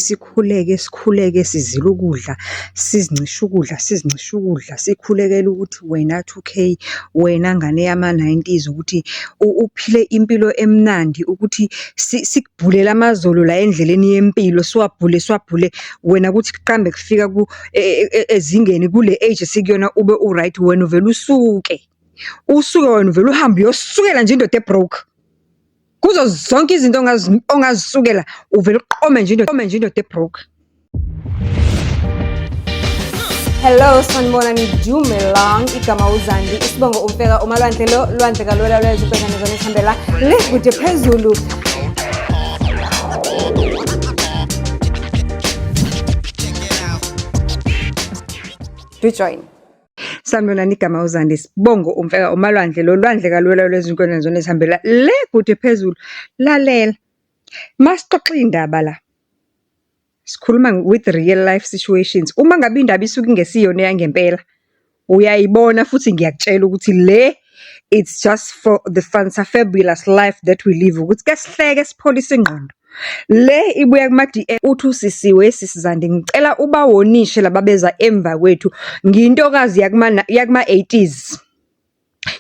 Sikhuleke, sikhuleke sizile ukudla, sizincishe ukudla, sizincishe ukudla, sikhulekela ukuthi wena two K, wena ngane yama-nineties ukuthi uphile impilo emnandi, ukuthi sikubhulele amazolo la endleleni yempilo, siwabhule, siwabhule, wena kuthi kuqambe kufika ezingeni kule age esikuyona ube u-right, wena uvele usuke. Usuke wena uvele uhambe uyosukela nje indoda e-broke. Kuzo zonke izinto ongazisukela, uvele uqome nje indoda, uqome nje indoda e-broke. Hello, sanibonani, dumelang. Igama uZandi, isibongo uMfeka, uMalwandle lo, lwandle kalwela lwezwe ubhekane zona esihambela le kude phezulu. Do join. Sanibonani, igama uZandi, isibongo uMfeka, uMalwandle lo, lwandle kalwela lwezwe zona esihambela le kude phezulu. Lalela, masixoxa iy'ndaba la, sikhuluma with real life situations. Uma ngabe indaba isuke ingesiyona eyangempela, uyayibona futhi ngiyakutshela ukuthi le it's just for the fantabulous life that we live, ukuthi ke sihleke sipholise ingqondo. Le ibuya kuma-DM, uthi usisi we sisi Zandi, ngicela ubawonishe laba beza emva kwethu. Ngiyintokazi yakuma-eighties.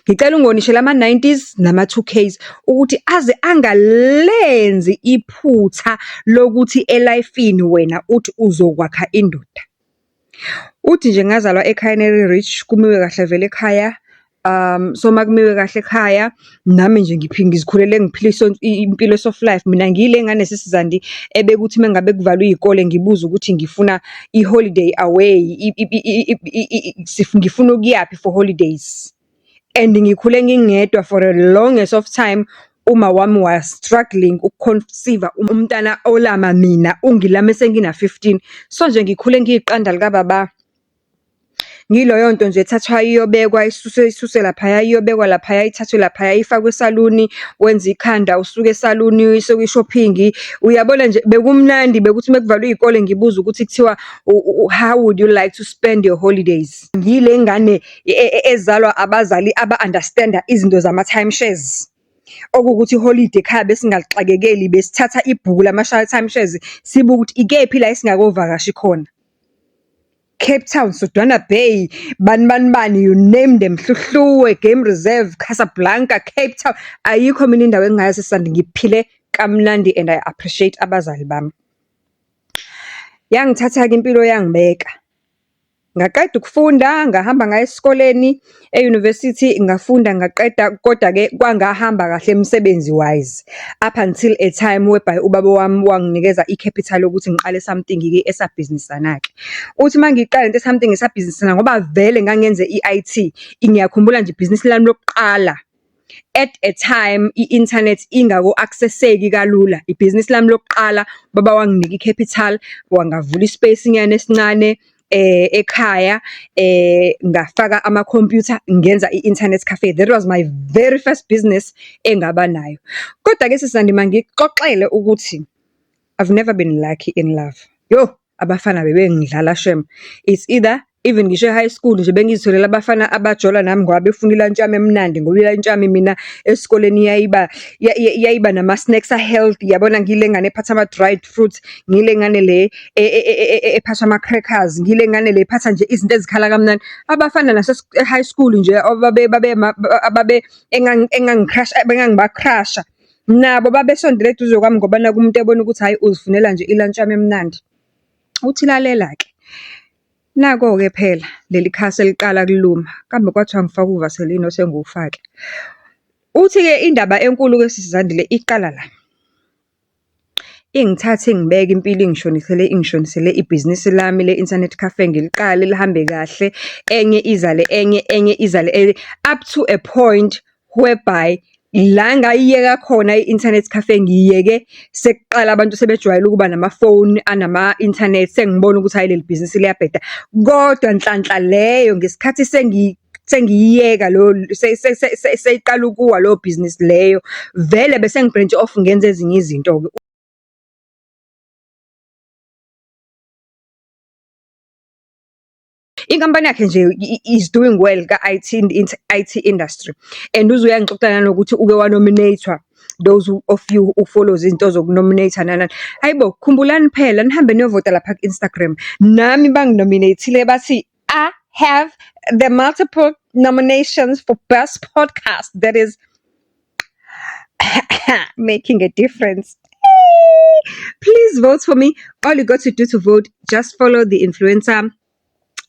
Ngicela ungonishele ama-nineties nama-two Ks ukuthi aze angalenzi iphutha lokuthi e-life-ini wena uthi uzokwakha indoda. Uthi nje ngazalwa ekhayeni eli-rich, kumiwe kahle vele ekhaya. So uma kumiwe kahle ekhaya, nami nje ngizikhulele ngiphila impilo soft life. Mina ngiyile ngane sisi Zandi ebekuthi uma ngabe kuvalwe iy'kole ngibuze ukuthi ngifuna i-holiday away, ngifuna ukuyaphi for holidays. And ngikhule ngingedwa for a longest of time. Uma wami was struggling uku-conceive-a umntana olama mina, ungilame sengina-15. So nje ngikhule ngiyiqanda likababa. Ngiloyo nto nje ethathwayo iyobekwa, isuswe isuswe laphaya, iyobekwa laphaya, ithathwe laphaya, ifakwe esaluni, wenze ikhanda, usuke esaluni uyiswe kwi-shopping. Uyabona nje bekumnandi, bekuthi uma kuvalwe iy'kole ngibuze ukuthi kuthiwa how would you like to spend your holidays? Ngiyile ngane ezalwa abazali aba-understand-a izinto zama-time shares. Okuwukuthi iholide ekhaya besingalixakekeli, besithatha ibhuku lama-time shares, sibuke ukuthi ikephi la esingakovakashi khona. Cape Town, Sodwana Bay, bani bani bani, you name them, Hluhluwe, Game Reserve, Casablanca, Cape Town. Ayikho mina indawo engingayazi sisandi, ngiphile kamnandi and I appreciate abazali bami. Yangithatha-ke impilo yangibeka. Ngaqeda ukufunda, ngahamba ngaya esikoleni, e-university, ngafunda ngaqeda, kodwa-ke kwangahamba kahle emsebenzi wise. Up until a time whereby ubaba wami wanginikeza i-capital yokuthi ngiqale something-ke esabhizinisana-ke. Uthi uma ngiqala lento something esabhizinisana ngoba vele ngangenze i-IT, ngiyakhumbula nje ibhizinisi lami lokuqala, at a time i-internet ingako-access-eki kalula. Ibhizinisi lami lokuqala, ubaba wanginika i-capital, wangavula i-space nyana esincane ekhaya, ngafaka amakhompyutha, ngenza i-internet cafe. That was my very first business engaba nayo. Kodwa-ke sisi Zandi mangikuxoxele ukuthi I've never been lucky in love. Yo, abafana bebengidlala shem. It's either even ngisho e-high school nje bengizitholela abafana abajola nami ngoba befuna ilantshi yami emnandi, ngoba ilantshi yami mina esikoleni yayiba nama-snacks a-healthy. Yabona ngiyile ngane ephatha ama-dried fruits, ngiyile ngane le ephatha ama-crackers, ngiyile ngane le ephatha nje izinto ezikhala kamnandi. Abafana nase-high school nje ababe engangi-crush-a, engangiba-crush-a, nabo babesondela eduze kwami ngoba nakhu umuntu ebona ukuthi hhayi uzifunela nje ilantshi yami emnandi. Uthi lalela-ke, nako-ke phela leli khasi eliqala kuluma, kambe kwathiwa ngifake uvaselini osengiwufake. Uthi-ke indaba enkulu-ke sisi Zandile iqala la. Ingithathe ingibeke impilo ingishonisele ingishonisele ibhizinisi lami le-internet cafe ngiliqale lihambe kahle, enye izale enye, enye izale enye, up to a point whereby la ngayiyeka khona i-internet cafe ngiyiyeke sekuqala abantu sebejwayele ukuba namafoni anama-internet, sengibona ukuthi hhayi leli bhizinisi liyabheda. Kodwa nhlanhla leyo ngesikhathi sengiyiyeka leyo seyiqala ukuwa leyo bhizinisi leyo, vele bese ngi-branch off ngenza ezinye izinto-ke. Inkampani yakhe nje is doing well ka-IT, IT industry. And uze uyangixoxela nanokuthi uke wa-nominate-wa Those of you who follows izinto zoku-nominate-a nani nani. Hhayi bo, khumbulani phela nihambe niyovota lapha ku-Instagram. Nami bangi-nominate-ile bathi, "I have the multiple nominations for best podcast that is making a difference." Please vote for me. All you got to do to vote, just follow the influencer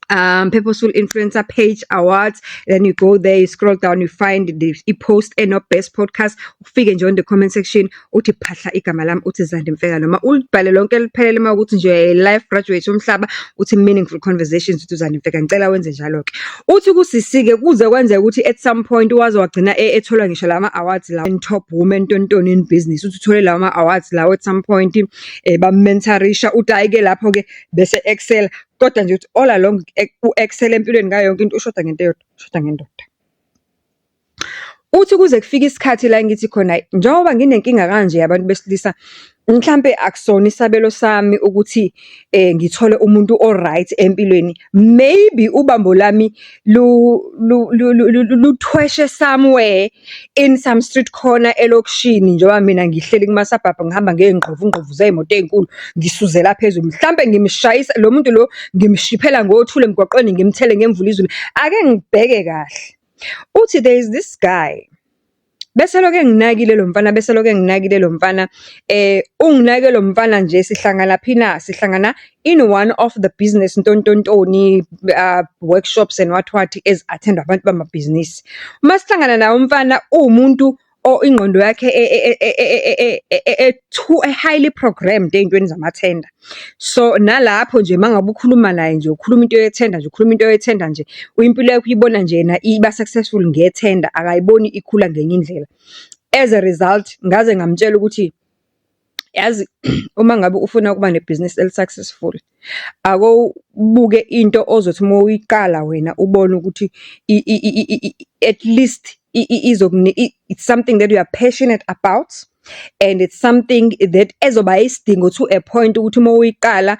Purposeful Influencer page awards. Then you go there, you scroll down, you find the post eno best podcast. Ufike nje on the comment section, uthi phahla igama lami, uthi Zandi Mfeka, noma ulibhale lonke liphelele uma ukuthi nje life graduate umhlaba, uthi meaningful conversations, uthi uZandi Mfeka. Ngicela wenze njalo-ke. Uthi kusisi-ke kuze kwenzeka ukuthi at some point waze wagcina ethola ngisho lama awards la, top woman tontoni in business. Uthi uthole lawa ma-awards lawo at some point, bam-mentorisha. Uthi hhayi-ke lapho-ke bese excel. Kodwa nje uthi all along u-excel empilweni ngayo yonke into, ushoda ngento eyodwa, ushoda ngendoda. Uthi kuze kufike isikhathi la engithi khona, njengoba nginenkinga kanje yabantu besilisa, mhlampe akusona isabelo sami ukuthi ngithole umuntu o-right empilweni. Maybe ubambo lami luthweshe somewhere in some street corner elokishini, njengoba mina ngihleli kuma-suburb, ngihamba ngey'ngqovungqovu zey'moto ey'nkulu, ngisuzela phezulu. Mhlampe ngimshayisa lo muntu lo, ngimshiphela ngothuli emgwaqweni, ngimthele ngemvula izulu. Ake ngibheke kahle. Uthi there is this guy. Bese lokhu enginakile lo mfana, bese lokhu enginakile lo mfana. Unginake lo mfana nje, sihlangana phi na? Sihlangana in one of the business ntontontoni workshops and what what ezi-attend-wa abantu bamabhizinisi. Uma sihlangana naye umfana, uwumuntu ingqondo yakhe too highly programmed ey'ntweni zamathenda. So, nalapho nje uma ngabe ukhuluma naye nje, ukhuluma into yethenda nje, ukhuluma into yethenda nje. Impilo yakhe uyibona nje yena iba successful ngethenda, akayiboni ikhula ngenye indlela. As a result, ngaze ngamtshela ukuthi, yazi, uma ngabe ufuna ukuba nebhizinisi eli-successful, ake ubuke into ozothi uma uyiqala wena ubone ukuthi at least it's something that you are passionate about and it's something that ezoba isidingo to a point ukuthi uma uyiqala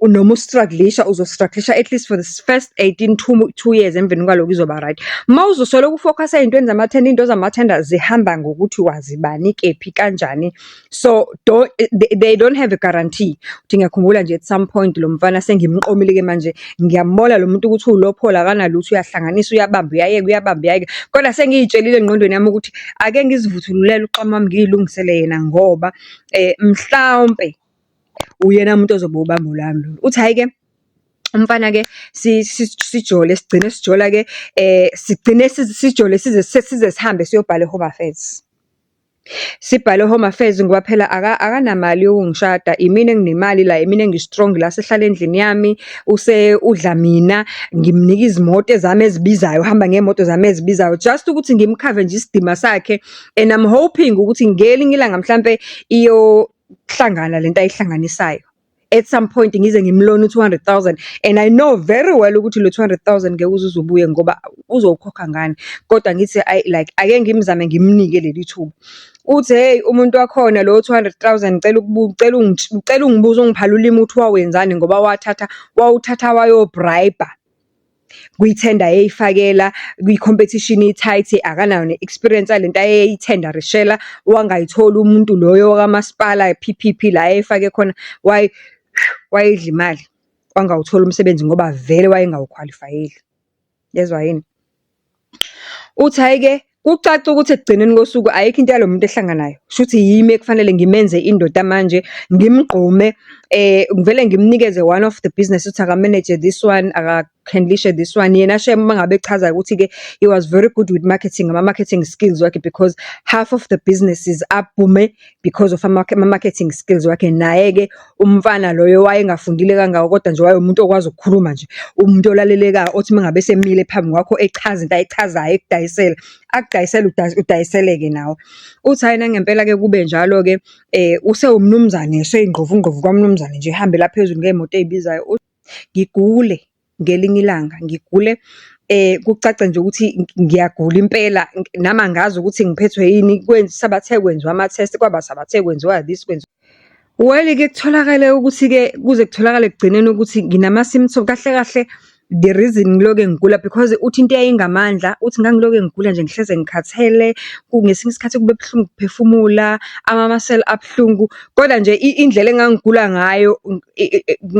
noma u-strugglisha, uzo-strugglisha at least for the first 18 2 years, emveni kwaloko izoba right. Uma uzosoloko u-focus-a ey'ntweni zamathenda, iy'nto zamathenda zihamba ngokuthi wazi bani, kephi, kanjani. So don't they don't have a guarantee. Uthi ngiyakhumbula nje at some point lo mfana sengimqomile-ke manje, ngiyambona lo muntu ukuthi uwulophola, akanalutho, uyahlanganisa, uyabamba, uyayeka, uyabamba, uyayeka. Kodwa sengiy'tshelile engqondweni yami ukuthi ake ngizivuthululele uxamu wami, ngiy'lungisele yena ngoba mhlawumpe uyena muntu ozoba ubambo lwami lolu. Uthi hhayi-ke umfana-ke sijole, sigcine sijola-ke, sigcine sijole size size sihambe siyobhala e-Home Affairs. Sibhale e-Home Affairs ngoba phela akanamali yokungishada, imina enginemali la, imina engi-strong la, sehlala endlini yami, udla mina, ngimnika izimoto ezami ezibizayo, uhamba ngey'moto zami ezibizayo, just ukuthi ngimkhave nje isidima sakhe. And I'm hoping ukuthi ngelinye ilanga mhlampe iyohlangana lento ayihlanganisayo. At some point ngize ngim-loan-e u-200,000 and I know very well ukuthi lo 200,000 ngeke uze ubuye ngoba uzowukhokha ngani. Kodwa ngithi ayi, like ake ngimzame, ngimnike leli thuba. Uthi hheyi, umuntu wakhona lo 200,000, ngicela ngicela ngicela ungibuze, ungiphalule ukuthi wawenzani, ngoba wathatha, wawuthatha wayo-bribe-a kwithenda ayeyifakela kwi-competition i-tight, akanayo ne-experience yalento ayeyithendarishela, wangayithola umuntu loyo wakamasipala P_P_P la ayefake khona, wayidla imali, wangawuthola umsebenzi ngoba vele wayengawu-qualify-eli. Yezwa yini? Uthi hhayi-ke, kucace ukuthi ekugcineni kosuku ayikho into yalo muntu ehlanganayo. Kushuthi yimi ekufanele ngimenze indoda manje, ngimgqume, ngivele ngimnikeze one of the business ukuthi aka-manage this one, aka-handle-ishe this one. Yena shame uma ngabe echaza ukuthi-ke he was very good with marketing, ama-marketing skills wakhe, because half of the businesses aphume because of ama-marketing skills wakhe. Naye-ke umfana loyo wayengafundile kangako, kodwa nje wayewumuntu okwazi ukukhuluma nje, umuntu olalelekayo, othi uma ngabe esemile phambi kwakho echaza into ayichazayo, ekudayisela, akudayisele udayiseleke nawe. Uthi hhayi, nangempela-ke kube njalo-ke, usewumnumzane, eseyingqovungqovu kwamnumzane nje, ehambela phezulu ngey'moto ey'bizayo. Ngigule ngelinye ilanga, ngigule kucace nje ukuthi ngiyagula impela, nami angazi ukuthi ngiphethwe yini, sabathe kwenziwa ama-test, kwaba sabathe kwenziwa this, kwenziwa. Well-ke kutholakale ukuthi-ke, kuze kutholakale ekugcineni ukuthi nginama-symptom, kahle kahle. The reason ngiloke ngigula because uthi into eyayingamandla, uthi ngangiloke ngigula nje ngihleze ngikhathele, ngesinye isikhathi kube buhlungu ukuphefumula, ama-muscle abuhlungu. Kodwa nje indlela engangigula ngayo,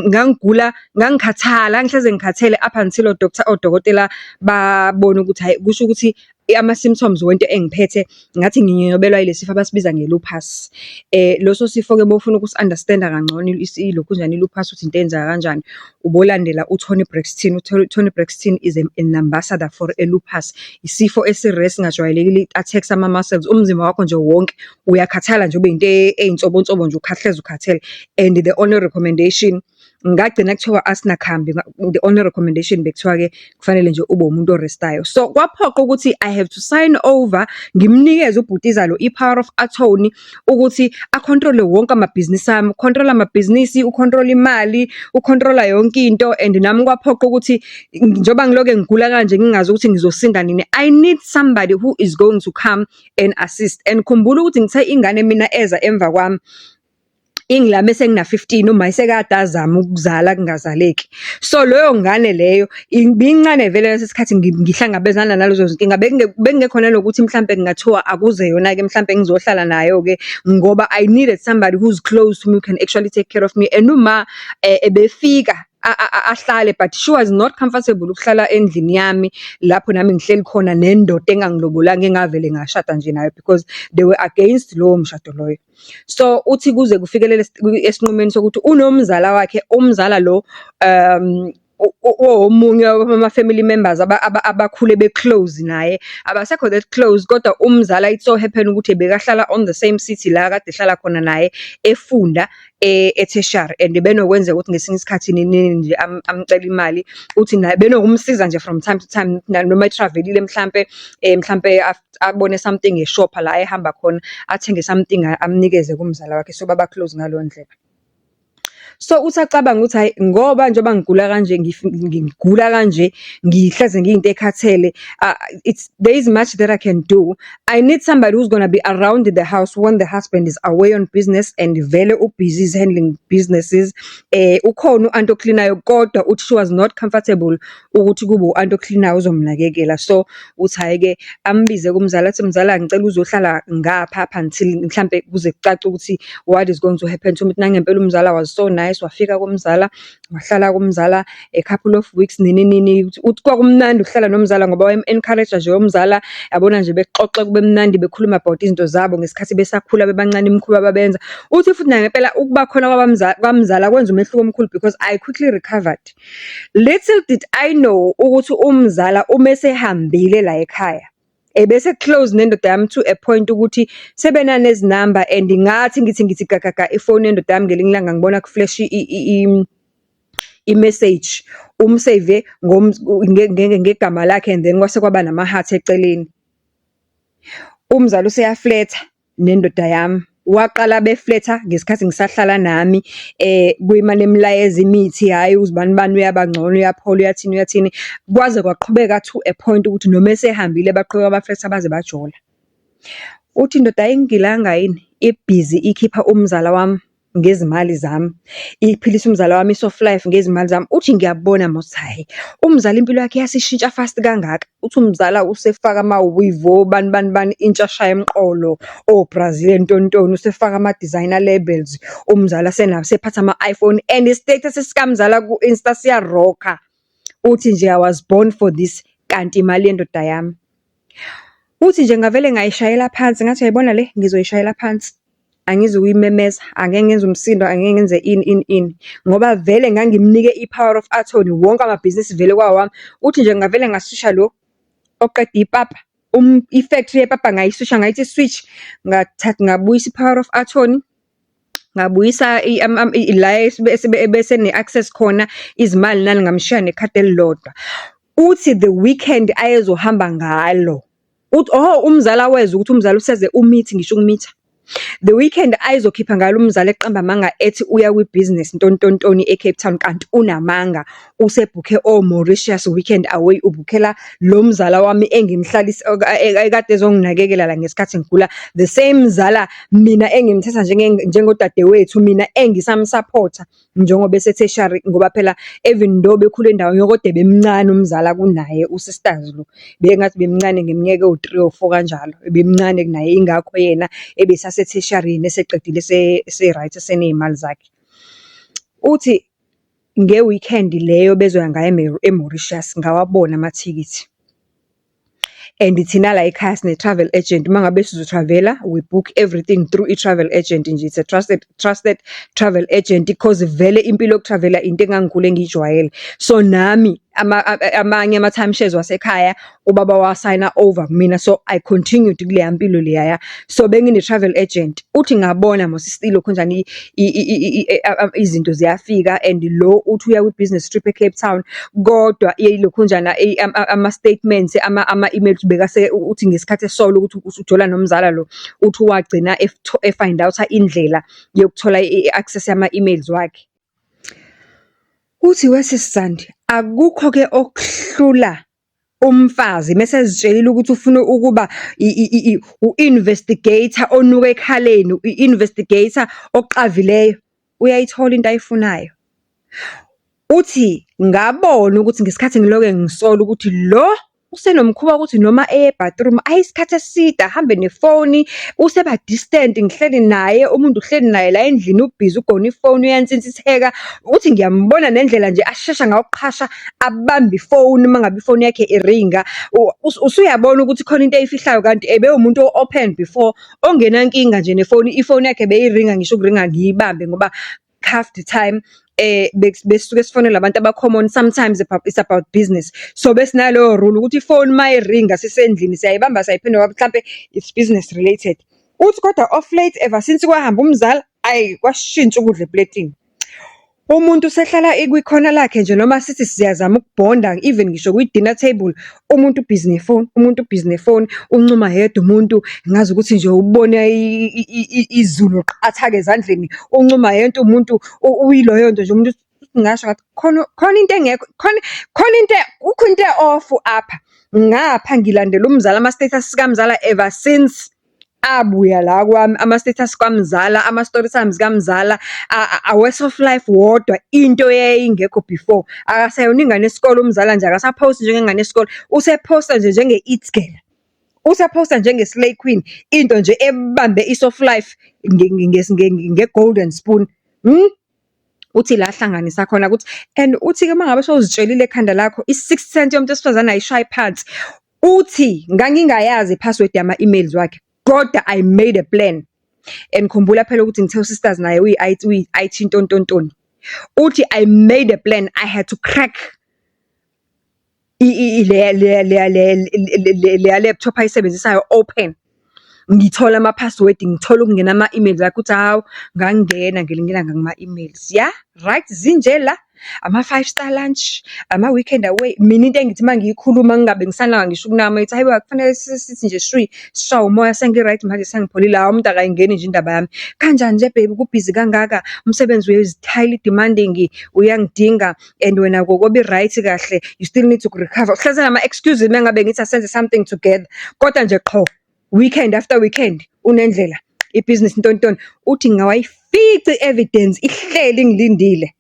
ngangigula, ngangikhathala, ngangihleze ngikhathele up until o-doctor, odokotela babona ukuthi hhayi kusho ukuthi ama-symptoms wento engiphethe ngathi nginyonyobelwa ile sifo abasibiza nge-lupus. Leso sifo-ke uma ufuna ukusi-understand-a kangcono ilokhunjani i-lupus ukuthi into eyenzeka kanjani, ubolandela u-Toni Braxton. U-Toni Braxton is an ambassador for i-lupus. Isifo esi-rare esingajwayelekile, it-attacks ama-muscles, umzimba wakho nje wonke uyakhathala nje ube into eyinsobonsobo nje ukhahleze ukhathele. And the only recommendation, ngagcina kuthiwa asinakhambi, the only recommendation bekuthiwa-ke kufanele nje ube umuntu o-rest-ayo. So, kwaphoqa ukuthi I have to sign over, ngimnikeze ubhutiza lo i-power of attorney ukuthi a-control-e wonke amabhizinisi ami. U-control-a amabhizinisi, u-control-a imali, u-control-a yonke into and nami kwaphoqa ukuthi njengoba ngiloke ngigula kanje ngingazi ukuthi ngizosinda nini, I need somebody who is going to come and assist. And khumbula ukuthi ngithe ingane mina eza emva kwami, ingilame sengina-15, uma esekade azama ukuzala kungazaleki. So, leyo ngane leyo ibincane vele ngaleso sikhathi ngihlangabezana nalezo zinkinga. Bekungekho nanokuthi mhlampe kungathiwa akuze yona-ke mhlampe ngizohlala nayo-ke ngoba I needed somebody who's close to me, who can actually take care of me. And uma ebefika ahlale but she was not comfortable ukuhlala endlini yami lapho nami ngihleli khona nendoda engangilobolanga engavele ngashada nje nayo because they were against lowo mshado loyo. So, uthi kuze kufikelele esinqumeni sokuthi unomzala wakhe, umzala lo omunye wama-family members abakhule be-close naye. Abasekho that close, kodwa umzala it so happen ukuthi bekahlala on the same city la akade ehlala khona naye efunda e-tertiary and benokwenzeka ukuthi ngesinye isikhathi nini nje amcele imali. Uthi naye benokumsiza nje from time to time noma e-travel-ile mhlampe, mhlampe abone something eshopha la ehamba khona, athenge something amnikeze kumzala wakhe. So, baba close ngaleyo ndlela. So, uthi acabange ukuthi hhayi ngoba njengoba ngigula kanje, ngigula kanje, ngihleze ngiyinto ekhathele, it's there is much that I can do. I need somebody who's gonna be around the house when the husband is away on business and vele u-busy is handling businesses. Ukhona u-anti oklinayo kodwa uthi she was not comfortable ukuthi kube u-anti oklinayo ozomnakekela. So, uthi hhayi-ke ambize kumzala athi, mzala ngicela uzohlala ngapha up until mhlampe kuze kucace ukuthi what is going to happen to me. Nangempela umzala was so nice, wafika kumzala, wahlala kumzala a couple of weeks nini nini. Uthi kwakumnandi ukuhlala nomzala ngoba wayem-encourage-a nje umzala, yabona nje bexoxe kube mnandi bekhuluma about izinto zabo ngesikhathi besakhula bebancane imikhuba ababenza. Uthi futhi nangempela ukuba khona kwamzala kwenza umehluko omkhulu because I quickly recovered. Little did I know ukuthi umzala uma esehambile la ekhaya, ebese close nendoda yami to a point ukuthi sebenanezinamba and ngathi ngithi gaga ifoni yendoda yami ngelinye ilanga ngibona ku-flash i-message, umsave ngegama lakhe and then kwase kwaba nama-heart eceleni. Umzala useya-flirt-a nendoda yami. Waqala be-flirt-a ngesikhathi ngisahlala nami, kuyimane emlayeza imithi, hhayi uzibanibani uyaba ngcono, uyaphola, uyathini uyathini. Kwaze kwaqhubeka to a point ukuthi noma esehambile baqhubeka ba-flirt-a baze bajola. Uthi indoda ayingilanga yini, ibhizi ikhipha umzala wami ngezimali zami, iphilisa umzala wami i-soft life ngezimali zami. Uthi ngiyabona mos hhayi, umzala impilo yakhe yasishintsha fast kangaka. Uthi umzala usefaka ama-weave obani bani bani, intsha shaya emqolo, o-Brazilian ntontoni, usefaka ama-designer labels. Umzala sephatha ama-iPhone and i-status sikamzala ku-Insta siya-rock-a. Uthi nje, "I was born for this," kanti imali yendoda yami. Uthi nje ngavele ngayishayela phansi ngathi, uyayibona le, ngizoyishayela phansi. Angizukuyimemeza, angeke ngenze umsindo, angeke ngenze ini ini ini. Ngoba vele ngangimnike i-power of attorney, wonke amabhizinisi vele kwawami. Uthi nje ngavele ngaswisha lo oqeda ipapa, i-factory yepapa ngayiswisha ngayithi switch, ngathatha ngabuyisa i-power of attorney. Ngabuyisa la ebesene-access khona izimali nani, ngamshiya nekhadi elilodwa. Uthi the weekend ayezohamba ngalo, uthi oh umzala wezwa ukuthi umzala useze umithi ngisho ukumitha. The weekend ayezokhipha ngalo umzala eqamba amanga ethi uya kwibhizinisi ntontontoni e-Cape Town, kanti unamanga, usebhukhe o-Mauritius weekend away, ubhukhela lo mzala wami engimhlalisa ekade ezonginakekela la ngesikhathi ngigula. The same mzala mina engimthatha njengodadewethu, mina engisamsaphotha. Njengoba ese-tertiary, ngoba phela even though bekhule ndawonye kodwa ebemncane umzala kunaye u-sisters lo. Bengathi ubemncane ngeminyaka ewu-three or four kanjalo, ebemncane kunaye yingakho yena ebesase-tertiary yena eseqedile ese-right eseney'mali zakhe. Uthi nge-weekend leyo bezoya ngayo e-Mauritius, ngawabona amathikithi. And thina la ekhaya sine-travel agent, uma ngabe sizo-travel-a, we book everything through i-travel agent nje, it's a trusted, trusted travel agent cause vele impilo yoku-travel-a into engangikhule ngiyijwayele. So, nami amanye ama-time shares wasekhaya, ubaba wawasayina over kumina, so I continued kuleya mpilo leyaya. So, bengine-travel agent. Uthi ngabona mos ilokhunjani izinto ziyafika and lo uthi uya kwi-business trip e-Cape Town, kodwa ilokhunjana ama-statements, ama-emails bekase uthi ngesikhathi esola ukuthi ujola nomzala lo, uthi wagcina e-find out-a indlela yokuthola i-access yama-emails wakhe. Uthi we sisi Zandi, akukho-ke okuhlula umfazi mese ezitshelile ukuthi ufuna ukuba u-investigator onuka ekhaleni, i-investigator oqavileyo, uyayithola into ayifunayo. Uthi ngabona ukuthi ngesikhathi ngiloke ngisola ukuthi lo usenomkhuba wokuthi noma eye e-bathroom aye isikhathi eside, ahambe nefoni, useba distant, ngihleli naye, umuntu uhleli naye la endlini ubhizi ugona ifoni uyansinsitheka. Uthi ngiyambona nendlela nje ashesha ngayo ukuqhasha abambe ifoni uma ngabe ifoni yakhe iringa. Usuyabona ukuthi khona into eyifihlayo kanti ebewumuntu o-open before, ongenankinga nje nefoni, ifoni yakhe beyiringa ngisho ukuringa ngiyibambe ngoba half the time besisuke sifonela abantu aba-common, sometimes it's about business. So, besinaleyo rule ukuthi ifoni uma iringa sisendlini siyayibamba siyayiphendula ngoba mhlampe it's business related. Uthi kodwa off late, ever since kwahamba umzala, ayi kwashintsha ukudla epletini. Umuntu usehlala kwikhona lakhe nje noma sithi siyazama ukubhonda even ngisho kwi-dinner table, umuntu ubhizi nefoni, umuntu ubhizi nefoni, uncuma yedwa umuntu, ngazi ukuthi nje ubona izulu qatha-ke ezandleni, uncuma yedwa umuntu, uyiloyo nto nje umuntu. Ngasho ngathi khona, khona into engekho, khona, khona into, kukho into e-off apha. Ngapha ngilandela umzala, ama-status kamzala ever since abuya la kwami, ama-status kamzala, ama-story times kamzala, awe-soft life wodwa, into eyayingekho before. Akasayona ingane yesikole umzala nje, akasaphosti njengengane yesikole, usephosta nje njenge-it girl. Usephosta njenge-slay queen, into nje ebambe i-soft life nge-golden spoon. Uthi la ahlanganisa khona ukuthi and uthi-ke uma ngabe sewuzitshelile ekhanda lakho, i-sixth sense yomuntu wesifazane ayishayi phansi. Uthi ngangingayazi i-password yama-emails wakhe, kodwa I made a plan. And khumbula phela ukuthi ngithe u-sisters naye uyi-IT, uyi-IT ntontontoni. Uthi I made a plan, I had to crack leya laptop ayisebenzisayo open. Ngithole ama-password, ngithole ukungena ama-emails akhe, uthi hawu, ngangena ngelinye ilanga kuma-emails. Ya, right, zinje la, ama-five star lunch, ama-weekend away. Mina into engithi uma ngiyikhuluma ngingabe ngisanaka ngisho ukunaka uma ngithi hhayi bo, akufanele sithi nje shwi, sishawe umoya sengi-right manje sengipholile. Hhawu umuntu akayingeni nje indaba yami. Kanjani nje baby kubhizi kangaka, umsebenzi is highly demanding, uyangidinga and wena kokobe i-right kahle, you still need to recover. Uhlezi enama-excuses uma ngabe ngithi asenze something together. Kodwa nje qho, weekend after weekend, unendlela, ibhizinisi ntontoni. Uthi ngawayifica i-evidence ihleli ingilindile.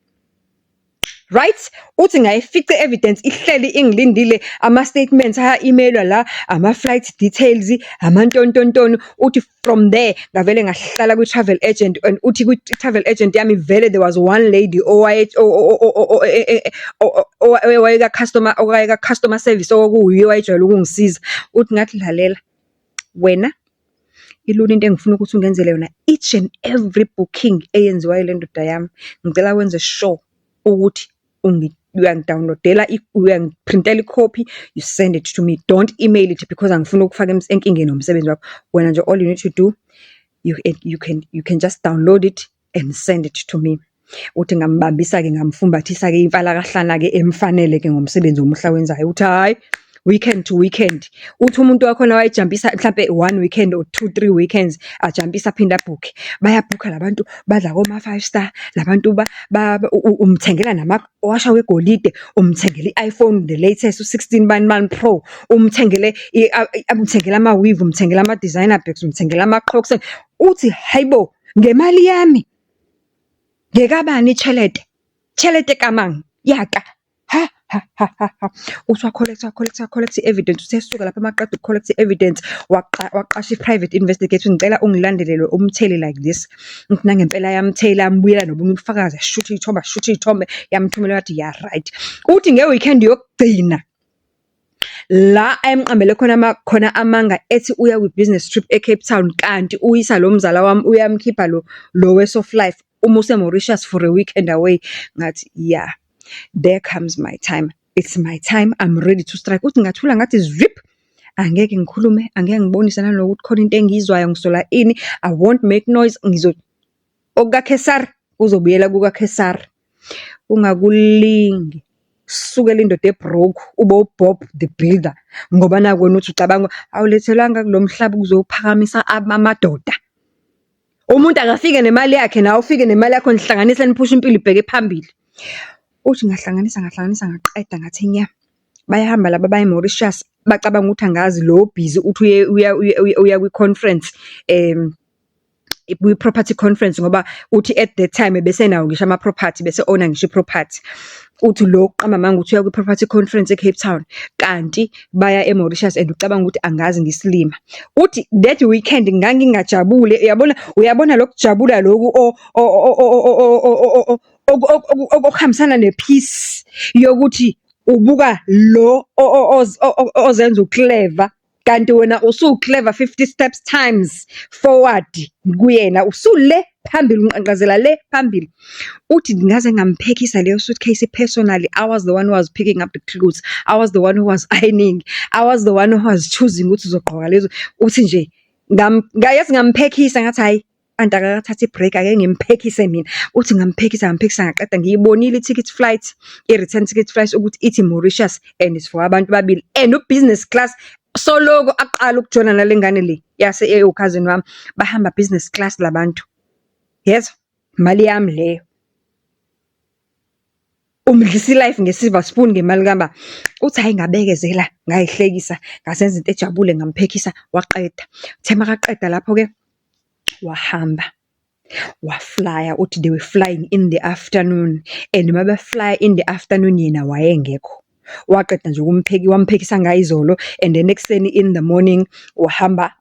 Right? Uthi ngayifica i-evidence ihleli ingilindile, ama-statements aya-email-wa la, ama-flight details, amantontontoni. Uthi from there, ngavele ngahlala kwi-travel agent and uthi kwi-travel agent yami vele there was one lady owayeka-customer, owayeka-customer service okuwuye owayejwayele ukungisiza. Uthi ngathi lalela, wena ilula into engifuna ukuthi ungenzele yona each and every booking eyenziwayo ile ndoda yami. Ngicela wenze sure ukuthi uyangi-download-ela, uyangi-print-ela ikhophi, you send it to me. Don't email it because angifuni ukufaka enkingeni nomsebenzi wakho. Wena nje all you need to do, you can just download it and send it to me. Uthi ngambambisa-ke ngamfumbathisa-ke imfalakahlana-ke emfanele-ke ngomsebenzi omuhle awenzayo. Uthi hhayi, weekend to weekend. Uthi umuntu wakhona wayejampisa mhlampe one weekend or two, three weekends, ajampise aphinde abhukhe. Bayabhukha la bantu, badla koma-five star, la bantu umthengela namawasha wegolide, umthengela i-iPhone the latest u-sixteen bani bani pro, umthengele umthengela ama-weave, umthengela ama-designer bags, umthengela ama-Crocs. Uthi hhayi bo, ngemali yami. Ngekabani i-chelete? Chelete kamang? Ya ka. Ha ha ha ha ha. Uthi wa-collect-a, wa-collect-a, wa-collect-a i-evidence. Uthe esuka lapha maqeda uku-collect-a i-evidence, waqasha i-private investigator. Ngicela ungilandelele umtheli like this. Uthi nangempela yamthela, yambuyela nobunye ubufakazi, yashutha iy'thombe, yashutha iy'thombe, yamthumela wathi ya right. Uthi nge-weekend yokugcina, la ayemqambele khona khona amanga ethi uya kwi-business trip e-Cape Town, kanti uyisa lo mzala wami uyamkhipha lo lo we-soft life, umusa e-Mauritius for a weekend away. Ngathi ya, there comes my time. It's my time, I'm ready to strike. Uthi ngathula ngathi zwip, angeke ngikhulume, angeke ngibonise nanokuthi khona into engiyizwayo ngisola ini, I won't make noise, okukaKhesari kuzobuyela kukaKhesari. Ungakulingi sukela indoda e-broke ube u-Bob the Builder, ngoba naku wena uthi ucabanga awulethelwanga kulo mhlaba ukuzophakamisa amadoda. Umuntu akafike nemali yakhe, nawe ufike nemali yakho nihlanganise niphushe impilo ibheke phambili. Uthi ngahlanganisa, ngahlanganisa ngaqeda ngathi nya. Bayahamba laba baya e-Mauritius, bacabanga ukuthi angazi lo busy uthi uya kwi-conference, kwi-property conference ngoba uthi at that time ebesenawo ngisho ama-property, bese owner ngisho i-property. Uthi lo uqamba amanga uthi uya kwi-property conference e-Cape Town, kanti baya e-Mauritius and ucabanga ukuthi angazi ngiyisilima. Uthi that weekend ngangingajabule, uyabona, uyabona lokhu kujabula loku okuhambisana ne-peace yokuthi ubuka lo ozenza u-clever, kanti wena usu-clever 50 steps times forward kuyena, usule phambili, unqanqazela le phambili. Uthi ngaze ngamphekhisa leyo suitcase personally. I was the one who was picking up the clothes. I was the one who was ironing. I was the one who was choosing ukuthi uzogqoka lezo. Uthi nje yazi ngamphekhisa ngathi hhayi, anti akakathathe i-break, ake ngimphekise mina. Uthi ngamphekhisa, ngamphekhisa ngaqeda, ngiyibonile i-ticket flight, i-return ticket flight ukuthi ithi Mauritius and it's for abantu ababili and u-business class. Soloko aqala ukujola nale ngane le yase ewukhazini wami, bahamba business class la bantu. Yezwa? Imali yami leyo. Umdlisa i-life nge-silver spoon ngemali kaba. Uthi hhayi ngabekezela, ngay'hlekisa, ngazenza into ejabule ngamphekhisa waqeda. Uthe makaqeda lapho-ke, wahamba, wa-fly-a. Uthi they were flying in the afternoon and uma be-fly-a in the afternoon yena wayengekho. Waqeda nje wamphekisa ngayizolo and then ekuseni in the morning wahamba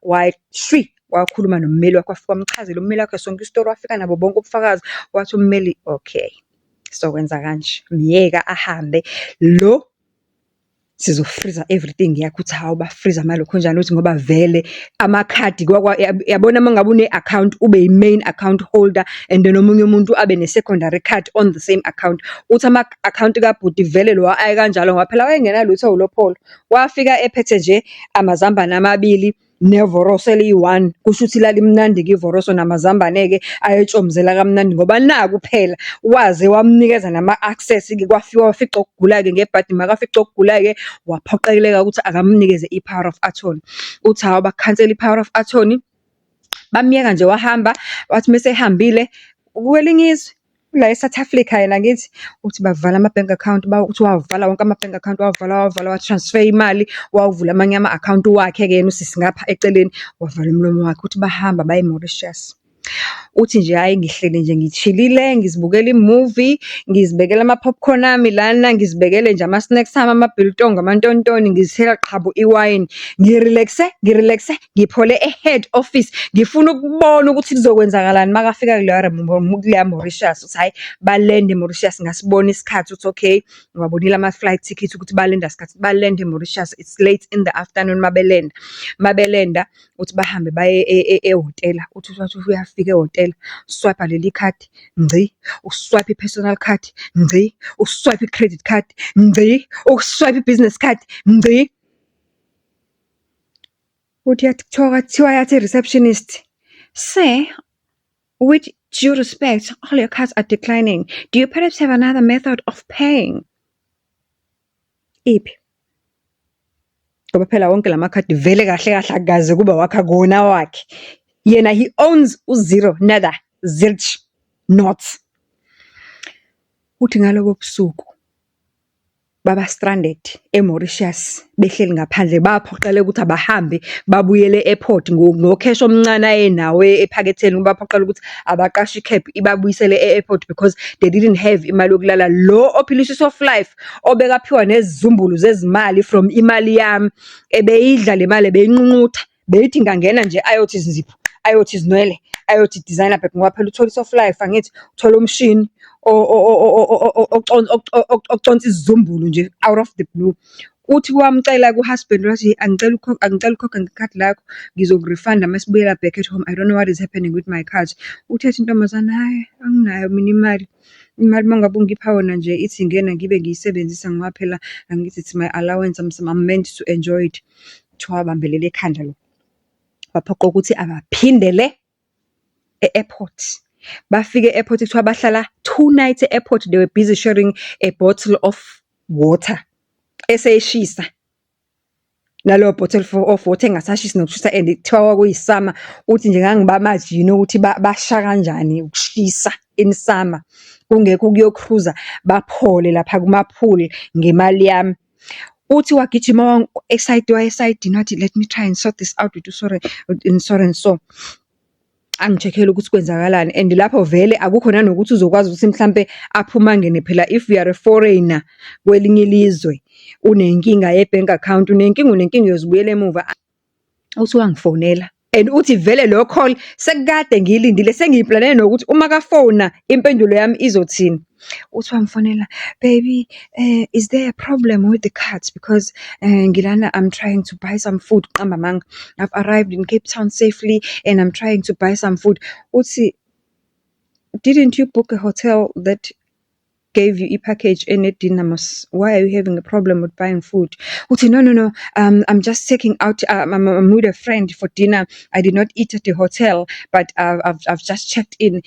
shwi wakhuluma nommeli wakhe, wafika wamchazela ummeli wakhe sonke isitori, wafika nabo bonke ubufakazi. Wathi ummeli, okay, sokwenza kanje, myeka ahambe lo sizo-freeze-a everything yakhe. Uthi hawu, ba-freeze amalokhunjani, uthi ngoba vele amakhadi yabona uma ngabe une-account ube yi-main account holder and then omunye umuntu abe ne-secondary card on the same account. Uthi ama-akhawunti kabhuti vele lo ayekanjalo ngoba phela wayengenalutho ewulopholo. Wafika ephethe nje amazambane amabili nevoroso eliyi-one. Kusho ukuthi lalimnandi-ke ivoroso namazambane-ke ayetshomzela kamnandi ngoba naku phela waze wamnikeza nama-access-ke, kwafika wafica ukugula-ke ngebhadi, makafica ukugula-ke waphoqeleka ukuthi akamnikeze i-power of attorney. Uthi hawu, bakhansela i-power of attorney, bamyeka nje wahamba, wathi mese ehambile kwelinye izwe, la e-South Africa yena angithi, uthi bavala ama-bank account, uthi wavala wonke ama-bank account, wavala, wavala, wa-transfer imali, wawuvula amanye ama-akhawunti wakhe-ke yena usisi ngapha eceleni, wavala umlomo wakhe. Uthi bahamba baye e-Mauritius. Uthi nje hhayi ngihleli nje ngi-chill-ile, ngizibukela i-movie, ngizibekela ama-popcorn ami lana, ngizibekele nje ama-snacks ami, ama-biltong, amantontoni, ngizithela qhabu iwayini. Ngi-relax-e, ngi-relax-e, ngiphole e-head office. Ngifuna ukubona ukuthi kuzokwenzakalani makafika kuleya Mauritius. Uthi hhayi, balenda e-Mauritius ngasibona isikhathi ukuthi okay, ngiwabonile ama-flight ticket ukuthi balenda sikhathi, balenda e-Mauritius, it's late in the afternoon mabelenda. Mabelenda, uthi bahambe baye ehhotela, uthi wathi uyafika ehhotela, swipe-a leli khadi, ngci, u-swipe i-personal card, ngci, u-swipe i-credit card, ngci, u-swipe i-business card, ngci. Uthi yathi kuthiwa kuthiwa yathi i-receptionist, "Sir, with due respect, all your cards are declining. Do you perhaps have another method of paying?" Iphi? Ngoba phela wonke lamakhadi vele kahle kahle akukaze kube wakhe, akuwona wakhe. Yena he owns u-zero, nada, zilch, nought. Uthi ngalobo busuku Baba stranded e-Mauritius, behleli ngaphandle baphoqeleka ukuthi abahambe babuyele e-airport ngo-cash omncane ayenawo ephaketheni. Baphoqeleka ukuthi abaqashe i-cab ibabuyisele e-airport because they didn't have imali yokulala. Lo ophila i-soft life, obekaphiwa nezizumbulu zezimali from imali yami, ebeyidla le mali, ebeyinqunqutha. Beyithi ingangena nje ayothi izinzipho, ayothi izinwele, ayothi designer bag ngoba phela uthole i-soft life, angithi? Uthola umshini oconsa isizumbulu nje out of the blue. Uthi wamcela ku-husband wathi, angicela angicela ukukhokha ngekhadi lakho, ngizoku-refund-a uma sibuyela back at home. I don't know what is happening with my card. Uthe intombazane, hhayi anginayo mina imali. Imali uma ngabe ungipha yona nje ithi ingena ngibe ngiyisebenzisa ngoba phela angithi it's my allowance, I'm meant to enjoy it. Kuthiwa wabambelela ekhanda lo. Waphoqa ukuthi abaphindele e-airport. Bafike e-airport kuthiwa bahlala 2 nights e-airport. They were busy sharing a bottle of water eseyishisa. Naleyo bottle of water engasashisi nokushisa and kuthiwa kwakuyi-summer. Uthi nje ngangiba-imagine ukuthi basha kanjani ukushisa in summer. Kungekho ukuyo-cruise-a baphole lapha kuma-pool ngemali yami. Uthi wagijima waya esayidini wathi, let me try and sort this out with u-so and so and so. Angi-check-ele ukuthi kwenzakalani and lapho vele akukho nanokuthi uzokwazi ukuthi mhlampe aphume angene phela if you are a foreigner kwelinye ilizwe, unenkinga ye-bank account, unenkinga unenkinga uyozibuyela emuva. Uthi wangifonela and uthi vele lo call sekukade ngiyilindile sengiyi-plan-ele nokuthi uma kafona impendulo yami izothini. Uthi wangifonela, baby, is there a problem with the cards? Because ngilana I'm trying to buy some food, uqamba amanga. I've arrived in Cape Town safely and I'm trying to buy some food. Uthi, didn't you book a hotel that gave you i-package ene-dinner mos? Why are you having a problem with buying food? Uthi, no, no, no, I'm just taking out, I'm with a friend for dinner. I did not eat at the hotel, but I've just checked in.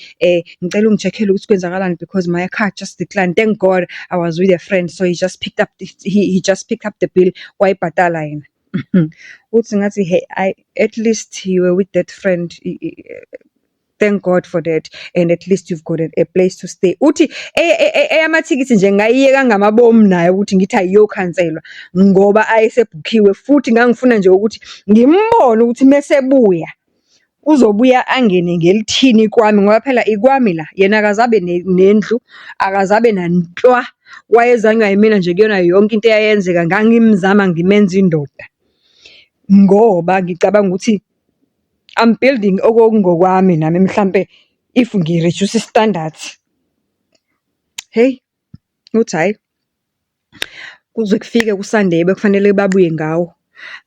Ngicela ungi-check-ele ukuthi kwenzakalani because my card just declined. Thank God I was with a friend, so he just picked up the bill, wayibhatala yena. Uthi ngathi, hey, at least you were with that friend. Thank God for that. And at least you've got a place to stay. Uthi eyamathikithi nje ngayiyeka ngamabomu nayo ukuthi ngithi ayiyokhanselwa ngoba ayesebhukhiwe futhi ngangifuna nje ukuthi ngimbone ukuthi mesebuya uzobuya angene ngelithini kwami ngoba phela ikwami la, yena akazabe nendlu, akazabe nantwa, wayezanywa yimina nje kuyona yonke into eyayenzeka. Ngangimzama ngimenza indoda ngoba ngicabanga ukuthi I'm building okungokwami nami, mhlampe if ngi-reduce i-standards. Hheyi, uthi hhayi, kuze kufike ku-Sunday bekufanele babuye ngawo.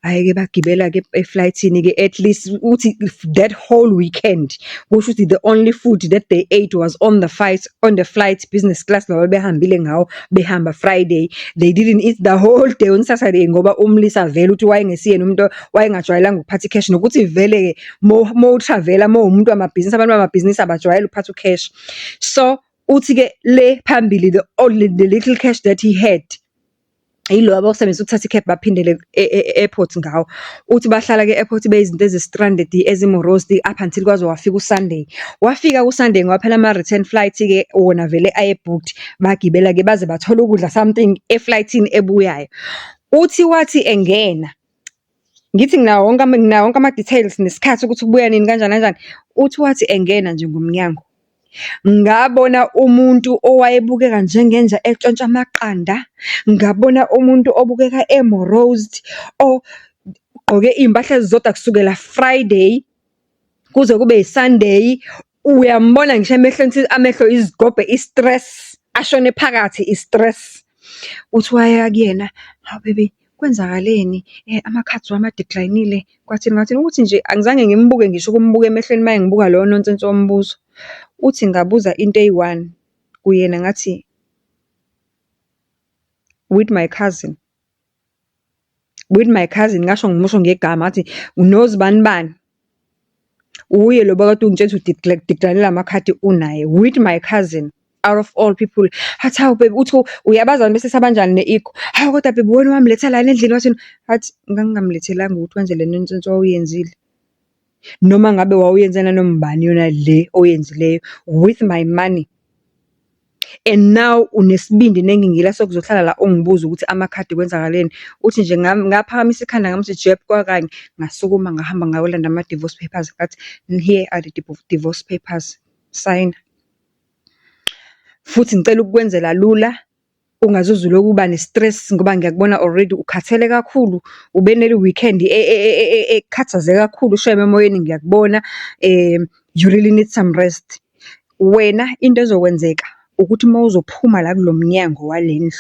Hhayi-ke bagibela-ke e-flight-ini-ke, at least uthi that whole weekend, kusho ukuthi the only food that they ate was on the flight, business class lo ababehambile ngawo, behamba Friday. They didn't eat the whole day on Saturday ngoba umlisa vele uthi wayengesiyena umuntu wayengajwayelanga ukuphatha i-cash, nokuthi vele-ke mawu-travel-a mawumuntu wamabhizinisi, abantu bamabhizinisi abajwayele ukuphatha u-cash. So, uthi-ke le phambili the only the little cash that he had, yilo abawusebenzisa ukuthatha i-cab baphindele e-airport ngawo. Uthi bahlala-ke e-airport beyizinto ezi-stranded, ezi-morose up until kwaze kwafika u-Sunday. Wafika u-Sunday ngoba phela ama-return flight-ke wona vele aye-booked. Bagibela-ke baze bathola ukudla something e-flight-ini ebuyayo. Uthi wathi engena, ngithi nginawo wonke ama-details nesikhathi ukuthi ubuya nini, kanjani kanjani. Uthi wathi engena nje ngomnyango, ngabona umuntu owayebukeka njengenja etshontsha amaqanda, ngabona umuntu obukeka e-morose, ogqoke iy'mpahla ezizodwa kusukela Friday kuze kube i-Sunday. Uyambona ngisho emehlweni ukuthi amehlo izigobhe i-stress, ashone phakathi i-stress. Uthi waya kuyena, hawu baby, kwenzakaleni? Ama-cards wami a-decline-ile, kwathini kwathini. Uthi nje angizange ngimbuke ngisho ukumbuka emehlweni uma ngibuka loyo nonsense wombuzo. Uthi ngabuza into eyi-one kuyena ngathi, with my cousin, with my cousin, ngasho ngimusho ngegama ngathi, nozibanibani, uye lo obekade ungitshela ukuthi u-decline-elwa amakhadi unaye, with my cousin, out of all people. Athi, hawu baby, uthi uyabazi abantu besilisa abanjani ne-ego. Hawu kodwa baby, uwena owamletha lana endlini, wathini? Wathi, ngangingamlethelanga ukuthi wenze le nonsense owawuyenzile. Noma ngabe wawuyenze nanoma ubani yona le oyenzileyo with my money. And now unesibindi nengingila sokuzohlala la ungibuza ukuthi amakhadi kwenzakaleni. Uthi nje ngaphakamisa ikhanda ngamuthi jeb kwakanye, ngasukuma ngahamba ngayolanda ama-divorce papers ngathi, here are the divorce papers, sayina. Futhi ngicela ukukwenzela lula, ungaze uze ulokhu uba ne-stress ngoba ngiyakubona already ukhathele kakhulu. Ube nele-weekend ekukhathaze kakhulu shame emoyeni ngiyakubona, you really need some rest. Wena into ezokwenzeka ukuthi uma uzophuma la kulo mnyango wale ndlu,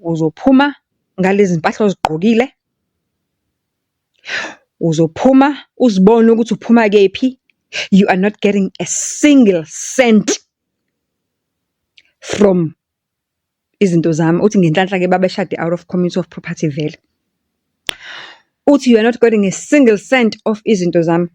uzophuma ngalezi mpahla ozigqokile, uzophuma uzibone ukuthi uphuma kephi. You are not getting a single cent from izinto zami. Uthi ngenhlanhla-ke babeshade out of community of property vele. Uthi you are not getting a single cent of izinto zami.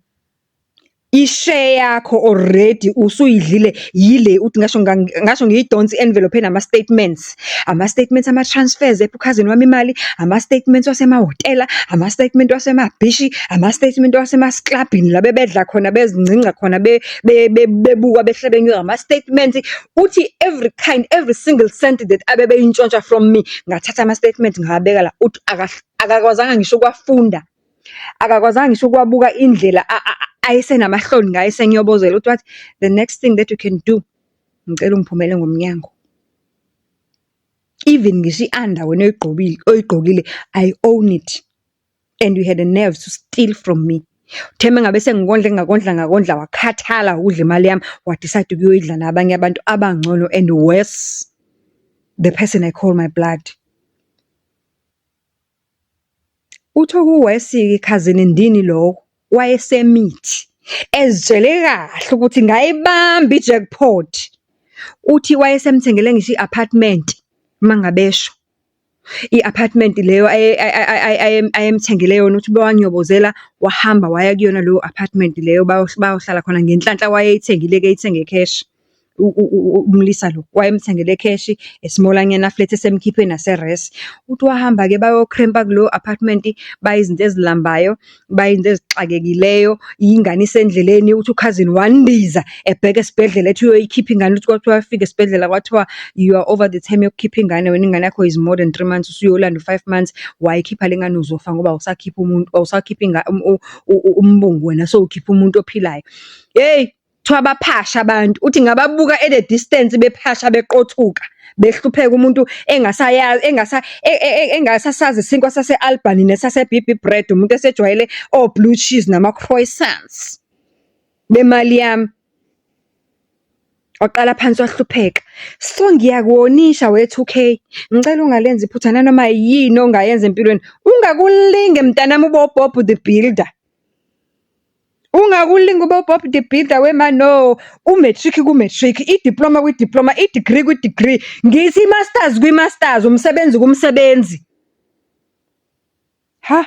I-share yakho already usuyidlile yile uthi ngasho ngasho ngiyidonsa i-envelope enama-statements. Ama-statements ama-transfers epha ukhazini wami imali, ama-statements wasemahhotela, ama-statement wasemabhishi, ama-statement wasemasiklabhini la bebedla khona bezincinca khona bebukwa behle benyuka, ama-statement. Uthi every kind, every single cent that abebeyintshontsha from me, ngathatha ama-statement ngawabeka la. Uthi akakwazanga ngisho ukuwafunda, akakwazanga ngisho ukuwabuka indlela ayesenamahloni ngayo esenyobozela. Uthi wathi, the next thing that you can do, ngicela ungiphumele ngomnyango. Even ngisho i-under wena oyigqokile, oyigqokile, I own it. And you had a nerve to steal from me. Uthe uma ngabe sengikondla ngakondla ngakondla wakhathala ukudla imali yami, wa-decide ukuyoyidla nabanye abantu abangcono and worse, the person I call my blood. Uthi oku-worse-ke khazini ndini lokho, wayesemithi, ezitshele kahle ukuthi ngayibamba i-jackpot. Uthi wayesemthengele ngisho i-apartment, uma ngabe esho. I-apartment leyo ayemthengele yona uthi wanyobozela wahamba waya kuyona leyo apartment leyo bayohlala khona ngenhlanhla wayeyithengile-ke eyithenge cash. Umlisa lo wayemthengele cash, a-small-anyana flat esemkhiphe nase-res. Uthi wahamba-ke bayo-cramp-a kuleyo apartment, baya izinto ezilambayo, baya izinto ezixakekileyo, ingane isendleleni. Uthi ukhazini wandiza ebheka esibhedlela ethi uyoyikhipha ingane, uthi kwathiwa wafika esibhedlela kwathiwa you are over the time yokukhipha ingane, wena ingane yakho is more than 3 months, usuyolanda u-5 months. Wayikhipha le ngane uzofa ngoba awusakhiphi umuntu, awusakhiphi umbungu wena sowukhipha umuntu ophilayo. Hheyi, kuthiwa baphasha abantu, uthi ngababuka at a distance bephasha beqothuka, behlupheka umuntu engasayazi engasasazi isinkwa sase-Albany nesase-BB bread, umuntu esejwayele o-blue cheese nama-croissants bemali yami. Waqala phansi wahlupheka. So ngiyakuwonisha we-two K, ngicela ungalenzi iphutha nanoma yini ongayenza empilweni. Ungakulinge mntanami ube u-Bob the Builder. Ungakulinge ube u-Bob the Builder wema no, u-matric ku-matric, i-diploma kwi-diploma, i-degree kwi-degree, ngithi i-masters kwi-masters, umsebenzi kumsebenzi. Ha!